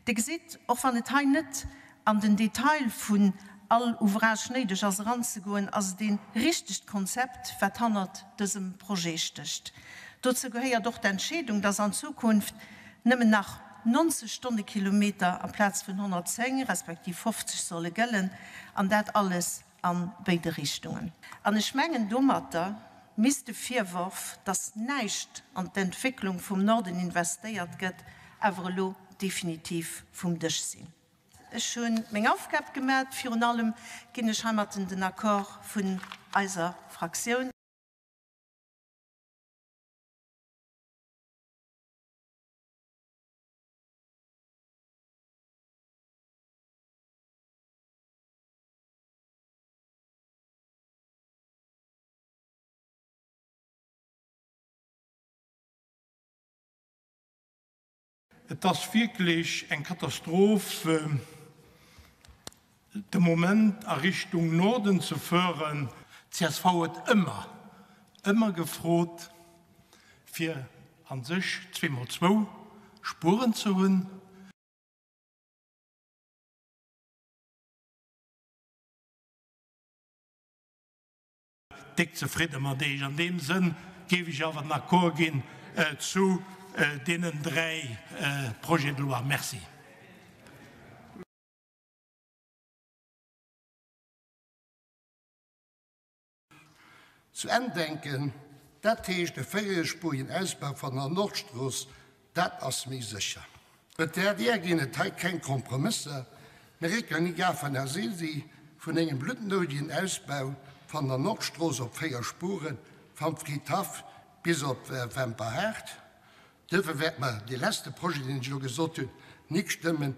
Dir gesitt, och wann et hei net an den Detail vun all Ouvrage néideg ass eranzegoen, ass et ee richtegt Konzept, wat hannert dësem Projet stécht. Dozou gehéiert och d'Entscheedung, dass an Zukunft nëmmen nach 90 Stonnekilometer amplaz vun 110 respektiv 50 solle gëllen, an dat alles a béide Richtungen. An ech mengen, domatter misst de Virworf, dass näischt an d'Entwécklung vum Norden investéiert gëtt, awer elo definitiv vum Dësch sinn. Ech hu meng Aufgab gemat. Virun allem ginn ech heimatten den Accord vun eiser Fraktioun. Et ass wierklech eng Katastroph de Moment a Richtung Norden ze fueren. Csv huet ëmmer, ëmmer gefrot fir a sech zweemol zwou Spueren ze hunn. Déck zefridde mat Eech. An deem Sënn géif ech awer den Accord ginn zu deenen 3 Projets de loi. Merci. Zu Enn denken, dat heescht e véierspurigen Ausbau van der Nordstrooss, dat ass méi sécher. Fir d'ADR ginn et hei keng Kompromësser. Mir réckelen ni gar van der Sesi vun engem bluttnoudigen Ausbau van der Nordstrooss op 4 Spuren vam Fridhaff bis op Wemperhaart. Duerfir wäert mer dee letzte Projet, deen ech elo gesot hunn, nik stëmmen.